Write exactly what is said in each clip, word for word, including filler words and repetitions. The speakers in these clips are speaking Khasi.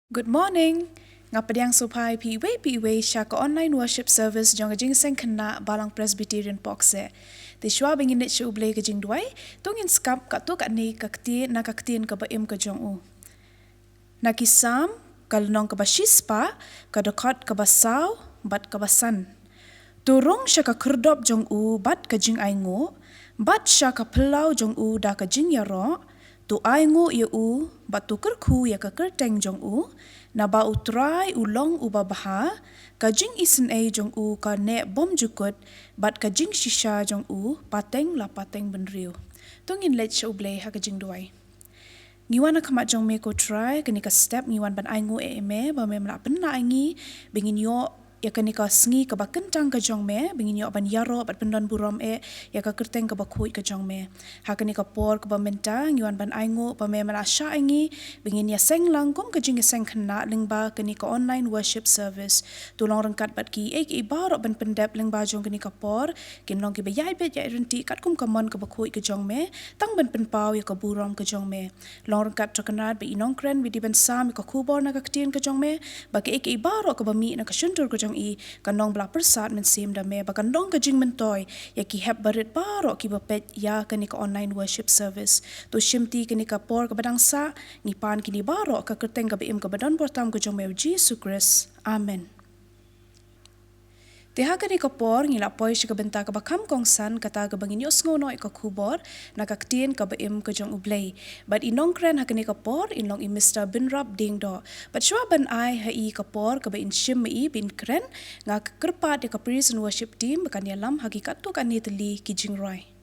Good morning. Nga pdiang sngewbha ïa phi iwei pa iwei sha ka online worship service jong ka Jingïaseng Khynnah Balang Presbyterian Pokse. Te shuwa ba ngin leit sha U Blei ka jingduwai, to ngin sngap katto katne ka ktien na ka ktien kaba im ka jong u. Na ki Salm, ka lynnong kaba shispah, ka dkhot kaba saw bad kaba san. To rung sha ka khyrdop jong u bad ka jingainguh, bad sha ka phyllaw jong u da ka jingïaroh, to ainguh ïa u, bad to kyrkhu ïa ka kyrteng jong u, naba U Trai u long uba bha, ka jingisynei jong u ka neh bymjukut, bad ka jingshisha jong u pateng la pateng bynriew. To ngin leit sha U Blei ha ka jingduwai. Ngi wan ha khmat jong me ko Trai, kane ka step ngi wan ban ainguh ïa me, ba me mla pynlah ïa ngi, ba ngin ïoh ïa kane ka sngi kaba kyntang ka jong me, ba ngin ïoh ban ïaroh bad pyndon burom eh ïa ka kyrteng kaba khuid ka jong me. Ha kane ka por kaba mynta, ngi wan ban ainguh ba me mla shah ïa ngi, ba ngin ïaseng lang kum ka Jingïaseng Khynnah lyngba kane ka online worship service. To long ryngkat bad kiei kiei baroh ban pyndep lyngba jong kane ka por, kin long kiba ïaid beit ïaid ryntih katkum ka mon kaba khuid ka jong me, tang ban pynpaw ïa ka burom ka jong me. Long ryngkat Trai Kynrad ba i nongkren ba dei ban sam ïa ka khubor na ka ktien ka jong me, ba kiei kiei baroh kaba mih na ka shyntur ka jong i, kan long ba la pyrsad mynsiem da me, ba kan long ka jingmyntoi ïa ki hep barit baroh kiba peit ïa kane ka online worship service. To shimti kane ka por kaba dang sah, ngi pan kine baroh ha ka kyrteng kaba im kaba donbor tam ka jong me, U Jisu Khrist. Amen. Te ha kane ka por ngi la poi sha ka bynta kaba kham kongsan, kata kaba ngin ïohsngew noh ïa ka khubor na ka ktien kaba im ka jong U Blei. Bad i nongkren ha kane ka por in long i Mister Bynrap Diengdoh. Bad shuwa ban ai ha i ka por kaba in shim ma i ban kren, nga kyrpad ïa ka praise and worship team ba kan ïalam ha ki katto katne tylli ki jingrwai.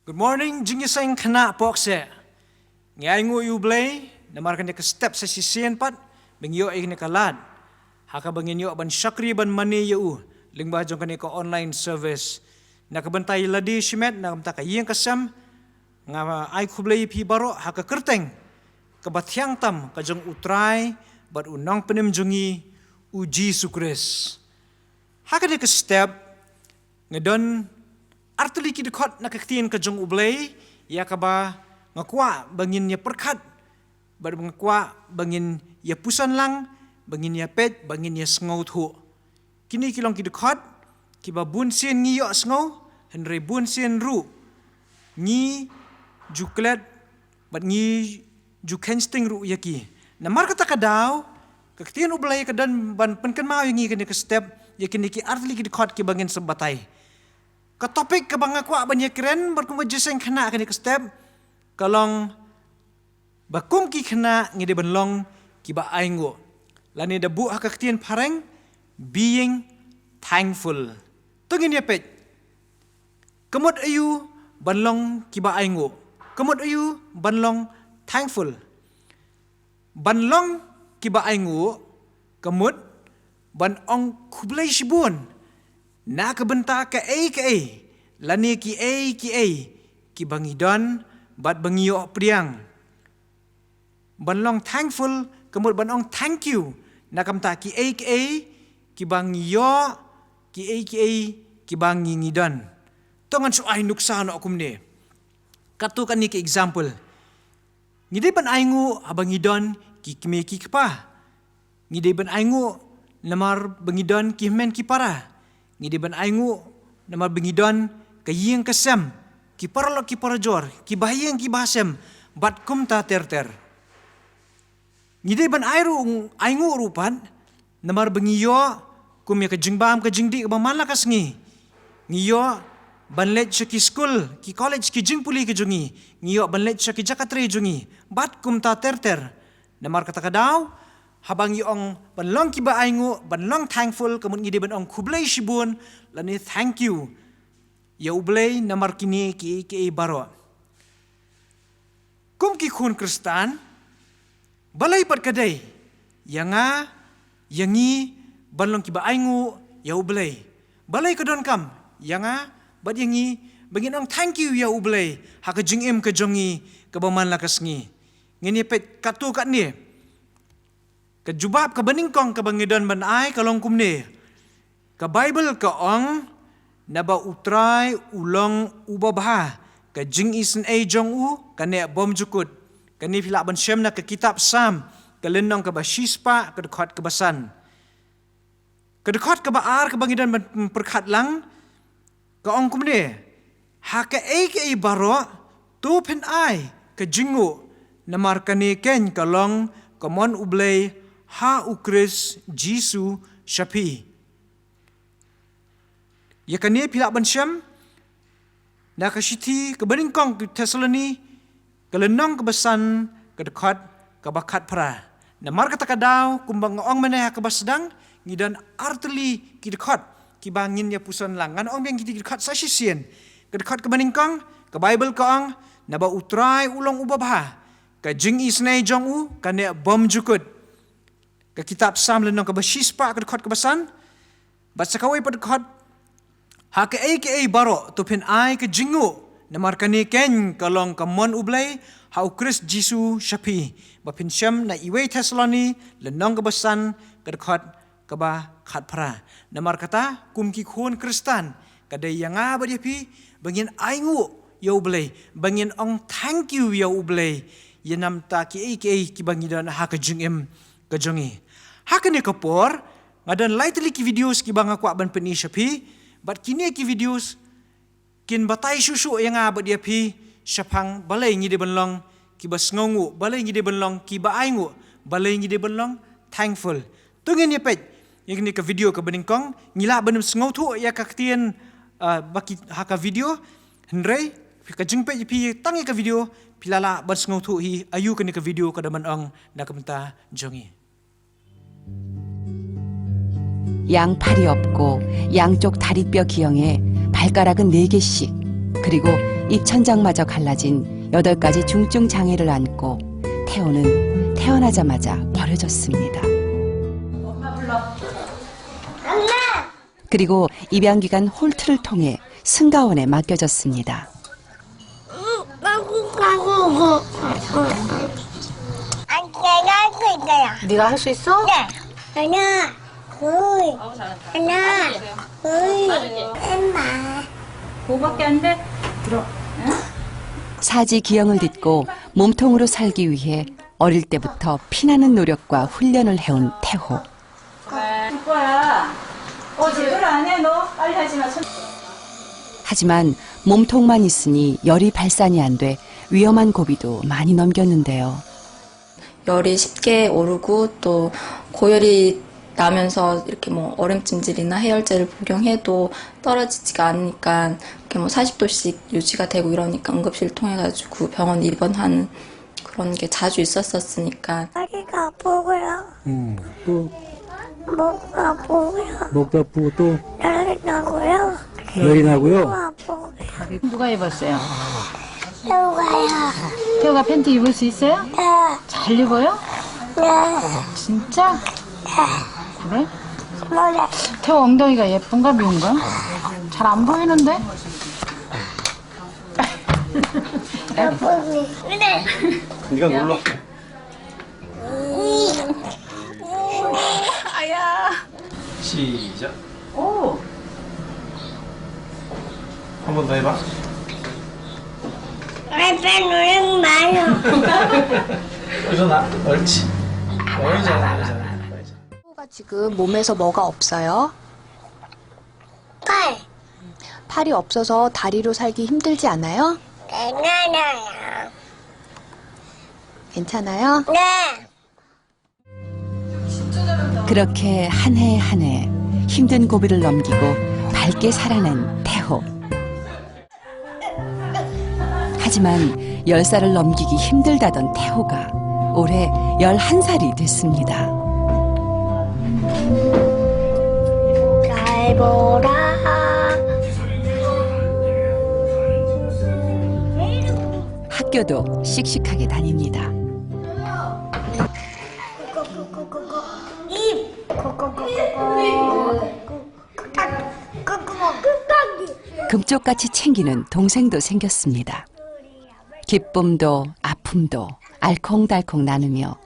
Good morning, Jingïaseng Khynnah Pokse. Ngi ainguh ïa U Blei namar kane ka step sa shisien pat ba ngi ïoh ïa kane ka lad ha kaba ngin ïoh ban shakri ban mane ïa u lyngba jong kane ka online service. Na ka bynta ïa lade shimet, na ka bynta ka ïing ka sem, nga ai khublei ïa phi baroh ha ka kyrteng kaba thiang tam ka jong U Trai bad U Nongpynim jong ngi, u Jisu Khrist. Ha kane ka step nga don artylli ki dkhot na ka ktien ka jong U Blei ïa kaba nga kwah ba ngin ïa pyrkhat, bad ba nga kwah ba ngin ïa puson lang, ba ngin ïa peit, ba ngin ïa sngewthuh. Kine ki long ki dkhot kiba bun sien ngi ïoh sngew, hynrei bun sien ruh ngi ju klet bad ngi ju kheiñ sting ruh ïa ki. Namar kata ka daw ka ktien U Blei ka don ban pynkynmaw ïa ngi kane ka step ïa kine ki artylli ki dkhot kiba ngin sa batai. Ka topic kaba nga kwah ban ïa kren bad kumba jingïaseng kane ka step ka long ba kum ki khynnah ngi dei ban long kiba ainguh. Lane da buh ha ka ktien phareng, being thankful. To ngin ïa peit. Ka mut aïu ban long kiba ainguh? Ka mut aïu ban long thankful? Ban long kiba ainguh ka mut ban ong khublei shibun na ka bynta kaei kaei lane kiei kiei kiba ngi don bad ba ngi ïoh pdiang. Ban long thankful ka mut ban ong thank you na ka bynta kiei kiei kiba ngi ïoh, kiei kiei kiba ngi ngi don. To ngan shu ai nuksa noh kumne. Katto katne ki example. Ngi dei ban ainguh haba ngi don ki kmie ki kpa. Ngi dei ban ainguh namar ba ngi don ki hynmen ki para. Ngi dei ban ainguh namar ba ngi don ka ïing ka sem, ki paralok ki parajor, ki bahaïing ki bahasem, bad kumta ter ter. Ngi dei ban ai ruh, ainguh ruh pat namar ba ngi ïoh kum ïa ka jingbam ka jingdih kaba man la ka sngi. Ngi ïoh ban leit sha ki skul, ki college, ki jingpule ki jong ngi. Ngi ïoh ban leit sha ki jaka trei jong ngi bad kumta ter ter. Namar kata ka daw, haba ngi ong ban long kiba ainguh, ban long thankful, ka mut ngi dei ban ong khublei shibun lane thank you ïa U Blei namar kine kiei kiei baroh. Kum ki khun Khristan, balei pat ka dei ïa nga ïa ngi ban long kiba ainguh ïa U Blei? Balei ka donkam ïa nga bad ïa ngi ba ngin ong thank you ïa U Blei ha ka jingim ka jong ngi kaba man la ka sngi? Ngin ïa peit katto katne. Ka jubab kaba nyngkong kaba ngi don ban ai ka long kumne. Ka Baibl ka ong, naba U Trai u long uba bha, ka jingisynei jong u ka neh bymjukut. Kane phi lah ban shem na ka kitab Salm, ka lynnong kaba shispah, ka dkhot kaba san. Ka dkhot kaba ar kaba ngi don ban pyrkhat lang, ka ong kumne, ha kaei kaei baroh to phin ai ka jingnguh, namar kane keiñ ka long ka mon U Blei ha U Khrist Jisu sha phi. Ïa kane phi lah ban shem na ka shithi kaba nyngkong ki Thessaloni, ka lynnong kaba san, ka dkhot kaba khatphra. Namar kata ka daw, kumba nga ong mynne ha kaba sdang, ngi don artylli ki dkhot kiba ngin ïa puson lang. Ngan ong biang kitei ki dkhot sa shisien. Ka dkhot kaba nyngkong, ka Baibl ka ong, naba U Trai u long uba bha, ka jingisynei jong u ka neh bymjukut. Ka kitab Salm lynnong kaba shispah, ka dkhot kaba san, bad sa kawei pat ka dkhot, ha kaei kaei baroh to phin ai ka jingnguh, namar kane keiñ ka long ka mon U Blei ha U Khrist Jisu sha phi. Ba phin shem na Iwei Thessaloni lynnong kaba san, ka dkhot kaba khatphra. Namar kata, kum ki khun Khristan, ka dei ïa nga bad ïa phi ba ngin ainguh ïa U Blei, ba ngin ong thank you ïa U Blei ïa namar kiei kiei kiba ngi don ha ka jingim ka jong ngi. Ha kane ka por, nga don lai tylli ki videos kiba nga kwah ban pyni sha phi, bad kine ki videos kin batai shuh shuh ïa nga bad ïa phi shaphang balei ngi dei ban long kiba sngewnguh, balei ngi dei ban long kiba ainguh, balei ngi dei ban long thankful. To ngin ïa peit ïa kane ka video kaba nyngkong, ngi lah ban sngewthuh ïa ka ktien, ah, ba ki ha ka video, hynrei ka jingpeit ïa phi tang ïa ka video, phi la lah ban sngewthuh hi aïu kane ka video ka da ban ong na ka bynta jong ngi. 양 팔이 없고 양쪽 다리뼈 기형에 발가락은 네 개씩, 그리고 입천장마저 갈라진 여덟 가지 중증 장애를 안고 태호는 태어나자마자 버려졌습니다. 그리고 입양기관 홀트를 통해 승가원에 맡겨졌습니다. 네가 할 수 있어? 네. 아니야. 물, 하나, 물, 엄마. 그거밖에 안 돼? 들어. 사지 기형을 딛고 몸통으로 살기 위해 어릴 때부터 피나는 노력과 훈련을 해온 태호. 줄 거야. 어, 제대로 안 해, 너. 빨리 하지 마. 손- 하지만 몸통만 있으니 열이 발산이 안 돼 위험한 고비도 많이 넘겼는데요. 열이 쉽게 오르고 또 고열이 나면서 이렇게 뭐 얼음찜질이나 해열제를 복용해도 떨어지지가 않으니까 이렇게 뭐 사십 도씩 유지가 되고 이러니까 응급실 통해가지고 병원 입원하는 그런 게 자주 있었었으니까 다리가 아프고요. 음, 또 목 아프고요. 목도 아프고 또 열이 나고요. 열이 코 나고요. 아프고요. 누가 입었어요? 누가요? 태호가 팬티 입을 수 있어요? 네, 잘 입어요? 네, 진짜? 그래? 뭐래? 태호 엉덩이가 예쁜가 미운가? 잘 안 보이는데? 예쁘니? 네. 네가 놀러. 아야. 시작. 오. 한 번 더 해봐. 아빠 노래 많아. 여기서 나 옳지. 옳지, 옳지, 옳지. 가 지금 몸에서 뭐가 없어요? 팔. 팔이 없어서 다리로 살기 힘들지 않아요? 괜찮아요. 괜찮아요? 네. 그렇게 한 해 한 해 힘든 고비를 넘기고 밝게 살아낸 태호. 하지만 열 살을 넘기기 힘들다던 태호가 올해 열한 살이 됐습니다. 잘 보라. 학교도 씩씩하게 다닙니다. 이 코코코코코. 이 코코코코코. 딱 코코코. 금쪽같이 챙기는 동생도 생겼습니다. 기쁨도 아픔도 알콩달콩 나누며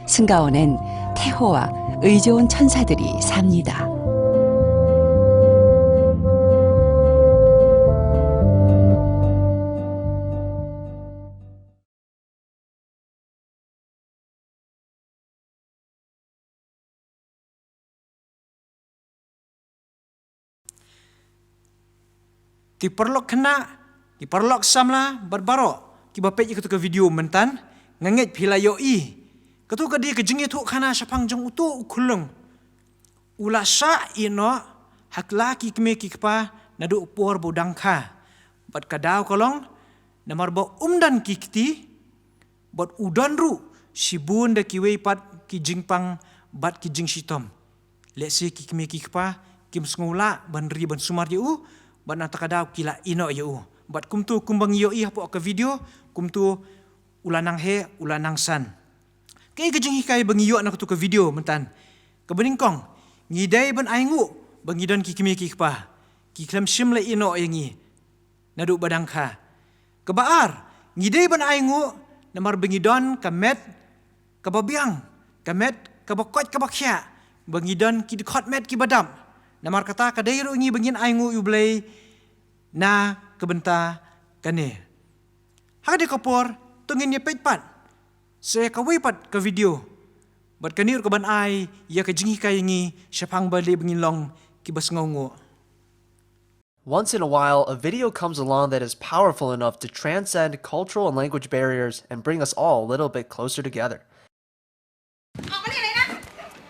승가원엔 태호와 의 좋은 천사들이 삽니다. Ki paralok khynnah, ki paralok samla bad baroh kiba peit ïa katu ka video mynta, nga ngeit phi la ïohi. Katu ka dei ka jingïathuhkhana shaphang jong uto u khunlung u la shah ïehnoh ha la ki kmie ki kpa naduh por ba u dang kha. Bad ka daw ka long namar ba um don ki kti bad u don ruh shibun da kiwei pat ki jingpang bad ki jingshitom. Lehse ki kmie ki kpa kim sngew lah ban ri ban sumar ïa u bad na kata ka daw ki la ïehnoh ïa u. Bad kumta kumba ngi ïohi hapoh ka video, kumta u la nang heh, u la nang san. Kaei ka jinghikai ba ngi ïoh na katu ka video mynta? Kaba nyngkong, ngi dei ban ainguh ba ngi don ki kmie ki kpa, ki khlem shym la ïehnoh ïa ngi naduh ba dang kha. Kaba ar, ngi dei ban ainguh namar ba ngi don ka met kaba biang, ka met kaba koit kaba khiah, ba ngi don ki dkhot met kiba dap. Namar kata ka dei ruh ïa ngi ba ngin ainguh ïa U Blei na ka bynta kane. Ha kane ka por to ngin ïa peit pat sa ïa kawei pat ka video bad kane ruh ka ban ai ïa ka jinghikai ïa ngi shaphang balei ba ngin long kiba sngewnguh. Once in a while, a video comes along that is powerful enough to transcend cultural and language barriers and bring us all a little bit closer together. ออกมานี่เลยนะ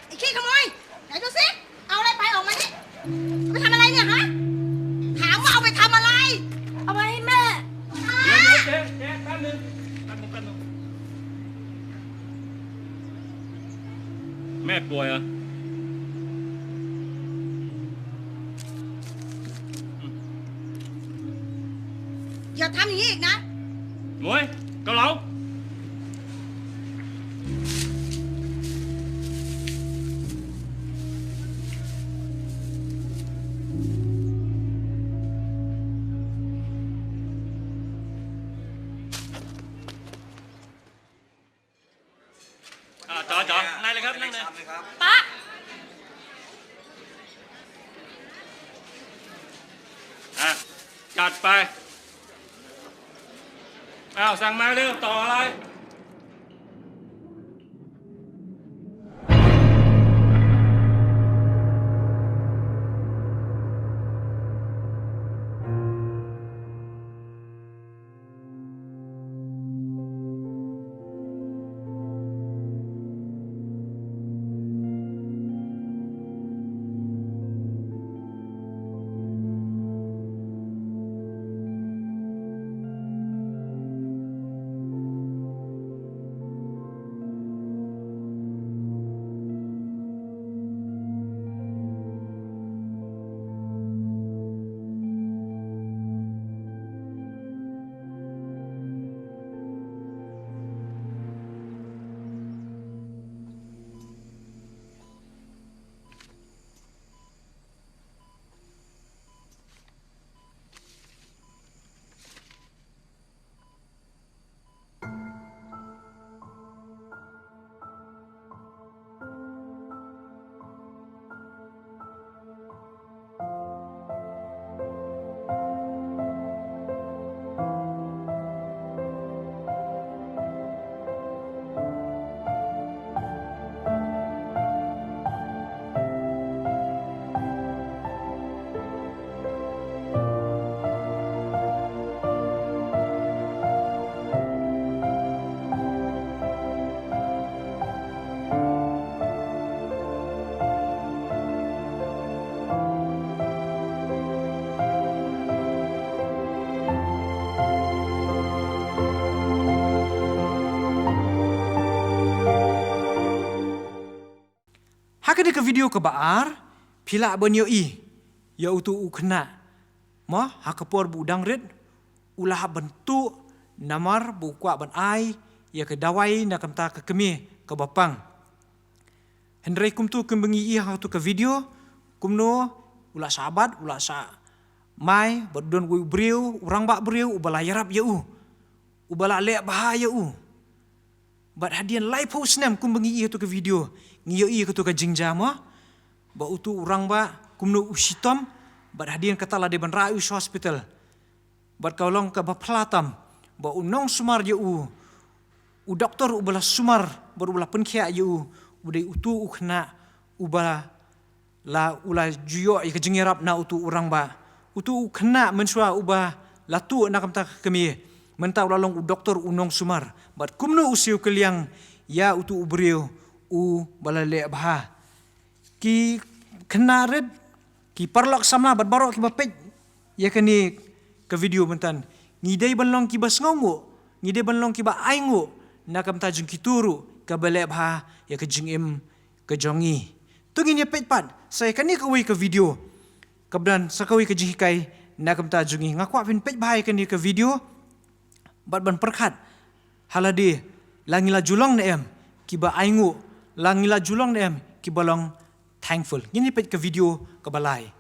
ไอ้ขี้ขโมย ไหนดูสิ เอาอะไรไปออกมานี่ เอาไปทำอะไรเนี่ยฮะ ถามว่าเอาไปทำอะไร เอาไปให้แม่ แม่ป่วยเหรอ อย่าทำอย่างนี้อีกนะ หมวย เกาเหลา อ่าจ๋อจ๋อนั่งเลยครับ นั่งเลย ปะ Bye. Ao sang mai leh to lai. Ha kane ka video kaba ar, phi lah ban ïohi ïa utu u khynnah. Mo, ha ka por ba u dang rit, u la hap ban tuh namar ba u kwah ban ai ïa ka dawai na ka bynta ka kmie kaba pang. Hynrei kumtu kumba ngi ïohi ha utu ka video, kumno u la shah bat, u la shah mai, bad don uwei u briew, u rangbah briew uba la ïarap ïa u, uba la leh bha ïa u. Bad hadien laiphew snem kumba ngi ïohi ha utu ka video, ngi ïohi ha utu ka jingjia mo, ba utu u rangbah kumno u shitom, bad hadien kata la dei ban rah ïa u sha hospital. Bad ka long kaba phylla tam ba u nongsumar ïa u, u doktor uba la sumar bad uba la pynkhiah ïa u, u dei utu u khynnah uba la, u la ju ïoh ïa ka jingïarap na utu u rangbah. Utu u khynnah mynshuwa uba la tuh na ka bynta ka kmie, mynta u la long u doktor u nongsumar. Bad kumno u siew kylliang ïa utu u briew uba la leh bha. Ki khynnah rit, ki paralok samla bad baroh kiba peit ïa kane ka video mynta, ngi dei ban long kiba sngewnguh, ngi dei ban long kiba ainguh na ka bynta jong kito ruh kaba leh bha ïa ka jingim ka jong ngi. To ngin ïa peit pat sa ïa kane kawei ka video, kaba don sa kawei ka jinghikai na ka bynta jong ngi. Nga kwah phin peit bha ïa kane ka video bad ban pyrkhat ha lade, la ngi la ju long ne em kiba ainguh, la ngi la ju long ne em kiba long thankful. Ngin ïa peit ka video kaba lai.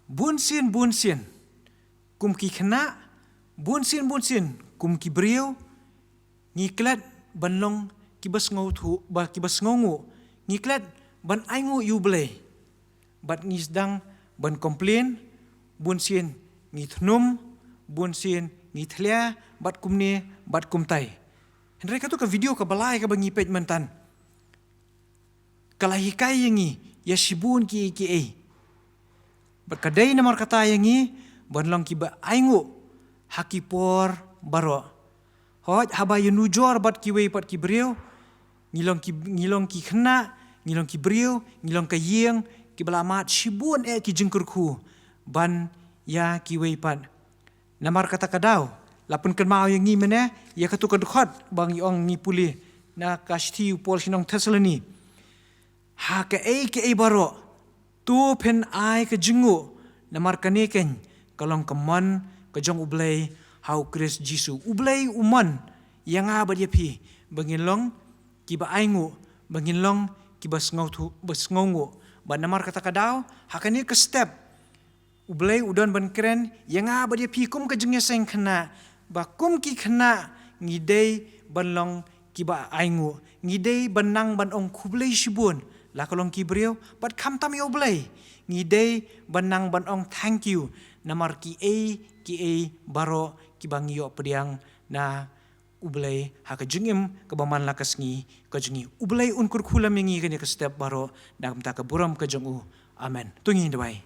Bun sien bun sien kum ki khynnah, bun sien bun sien kum ki briew, ngi klet ban long kiba sngewthuh, ba kiba sngewnguh, ngi klet ban ainguh ïa U Blei. Bad ngi sdang ban complain, bun sien ngi thnum, bun sien ngi thlia, bad kumne bad kumtai. Hynrei katu ka video kaba lai kaba ngi peit mynta ka la hikai ïa ngi ïa shibun kiei kiei. Bad ka dei namar kata ïa ngi ban long kiba ainguh ha ki por baroh. Hooid, haba ïanujor bad kiwei pat ki briew, ngi long ki, ngi long ki khynnah, ngi long ki briew, ngi long ka ïing, kiba la mad shibun eh ki jingkyrkhu ban ïa kiwei pat. Namar kata ka daw, la pynkynmaw ïa ngi mynne ïa katu ka dkhot ba ngi ong, ngi pule na ka shithi u Paul sha ki nong Thessaloni. Ha kaei kaei baroh, to phin ai ka jingnguh, namar kane keiñ ka long ka mon ka jong U Blei ha U Khrist Jisu. U Blei u mon ïa nga bad ïa phi ba ngin long kiba ainguh, ba ngin long kiba sngewthuh, ba sngewnguh. Bad namar kata ka daw, ha kane ka step, U Blei u don ban kren ïa nga bad ïa phi kum ka jingïaseng khynnah, ba kum ki khynnah ngi dei ban long kiba ainguh, ngi dei ban nang ban ong khublei shibun, la ka long ki briew bad khamtam ïa U Blei, ngi dei ban nang ban ong thank you namar kiei kiei baroh kiba ngi ïoh pdiang na U Blei ha ka jingim kaba man la ka sngi ka jong ngi. U Blei un kyrkhu lem ïa ngi kane ka step baroh na ka bynta ka burom ka jong u. Amen. To ngin duwai.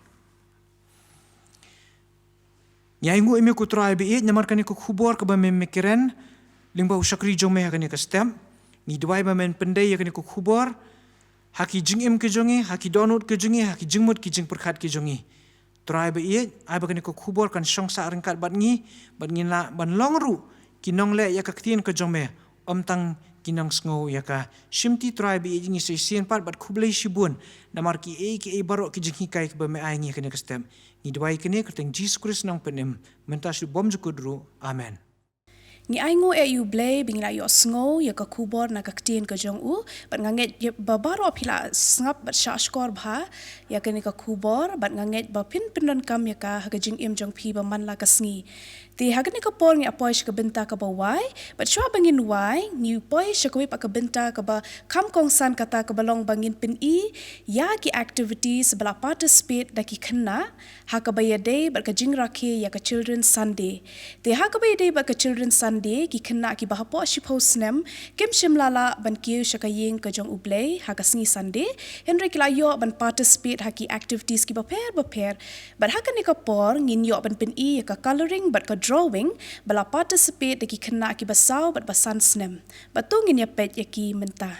Ngi ainguh ïa me ko Trai ba ïeit namar kane ka khubor kaba me, me kren lyngba u shakri jong me ha kane ka step. Ngi duwai ba men pyndei ïa kane ka khubor ha ki jingim ki jong ngi, ha ki dohnud ki jong ngi, ha ki jingmut ki jingpyrkhat ki jong ngi. Trai ba ïeit, ai ba kane ka khubor kan shong sah ryngkat bad ngi, bad ngin lah ban long ruh ki nongleh ïa ka ktien ka jong me, ym tang ki nongsngew ïa ka. Shimti Trai ba ïeit, ngi sa shisien pat bad khublei shibun namar kiei kiei baroh ki jinghikai kiba me ai ngi kane ka step. Ngi duwai kane kyrteng Jisu Khrist nongpynim, mynta shu bymjukut ruh. Amen. Ngi ainguh ïa U Blei ba ngi la ïohsngew ïa ka khubor na ka ktien ka jong u, bad nga ngeit ba baroh phi la sngap bad shahshkor bha ïa kane ka khubor, bad nga ngeit ba phin pyndonkam ïa ka ha ka jingim jong phi ba man la ka sngi. Te ha kane ka por ngi la poi sha ka bynta kaba wai, bad shuwa ba ngin wai, ngi poi sha kawei pat ka bynta kaba kham kongsan, kata kaba long ba ngin pyni ïa ki activities ba la participate da ki khynnah ha kaba ïadei bad ka jingrakhe ïa ka Children's Sunday. Te ha kaba ïadei bad ka Children's Sunday, ki khynnah kiba hapoh shiphew snem kim shym la lah ban kiew sha ka ïing ka jong U Blei ha ka sngi Sunday, hynrei ki la ïoh ban participate ha ki activities kiba pher bapher. Bad ha kane ka por ngin ïoh ban pyni ïa ka colouring bad ka drawing ba la participate da ki khynnah kiba saw bad ba san snem. Bad to ngin ïa peit ïa ki mynta.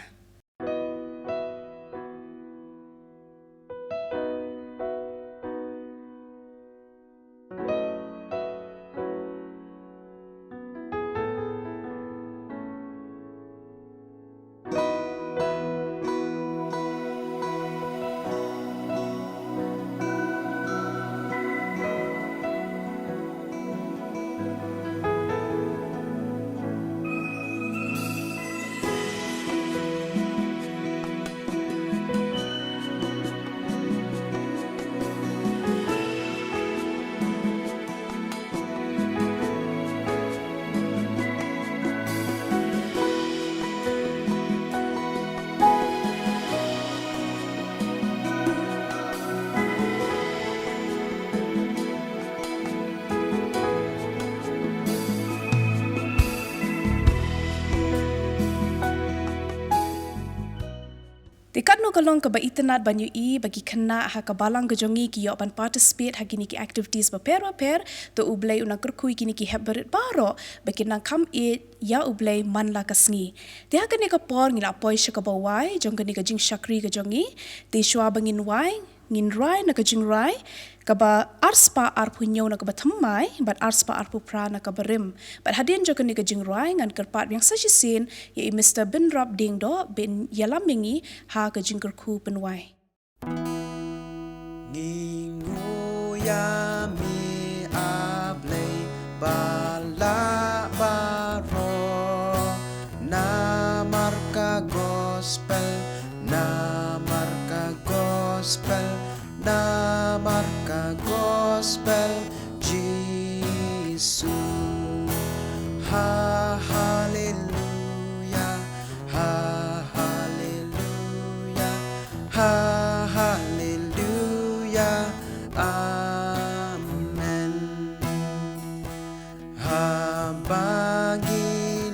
Te katno ka long kaba itynnad ban ïohi ba ki khynnah ha ka balang ka jong ngi ki ïoh ban participate ha kine ki activities bapher bapher. To U Blei un nang kyrkhu ïa kine ki hep barit baroh ba kin nang kham ïeit ïa U Blei man la ka sngi. Te ha kane ka por ngi la poi sha kaba wai jong kane ka jingshakri ka jong ngi. Te shuwa ba ngin wai, ngin rai na ka jingrai kaba arspah arphew hynñiew na kaba thymmai bad arspah arphew phra na kaba rim. Bad hadien jong kane ka jingrai ngan kyrpad biang sa shisien ïa i Mister Bynrap Diengdoh ban ïalam ïa ngi ha ka jingkyrkhu pynwai. Ngi nguh ïa me, A Blei ba lah baroh, namar ka gospel, namar ka gospel, namar ka Gospel Jisu. Ha, haleluya. Ha, haleluya. Ha, haleluya. Amen. Haba ngi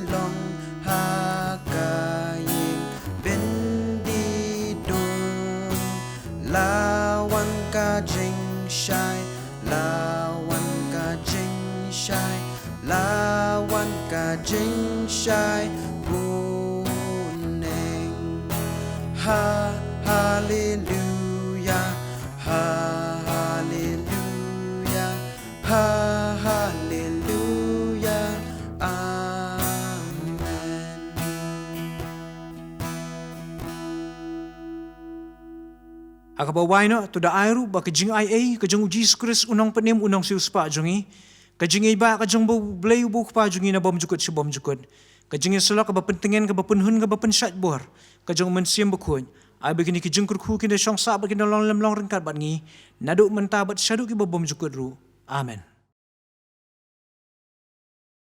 long ha ka ïing byndi dum, la wan ka jingshai, la wan ka jingshai, la wan ka jingshai bun neng. Ha, haleluya. Ha, haleluya. Ha, haleluya. Amen. Ha kaba wai noh, to da ai ruh ba ka jingaiei ka jong U Jisu Khrist, U Nongpynim, U Nongsiewspah jong ngi, ka jingïeit ba ka jong U Blei U Kpa jong ngi na bymjukut sha bymjukut, ka jingïasyllok kaba pyntngen, kaba pynhun, kaba pynshait bor ka jong U Mynsiem Bakhuid, ai ba kine ki jingkyrkhu kin da shong sah bad kin da long lem long ryngkat bad ngi, naduh mynta bad shaduh kiba bymjukut ruh. Amen.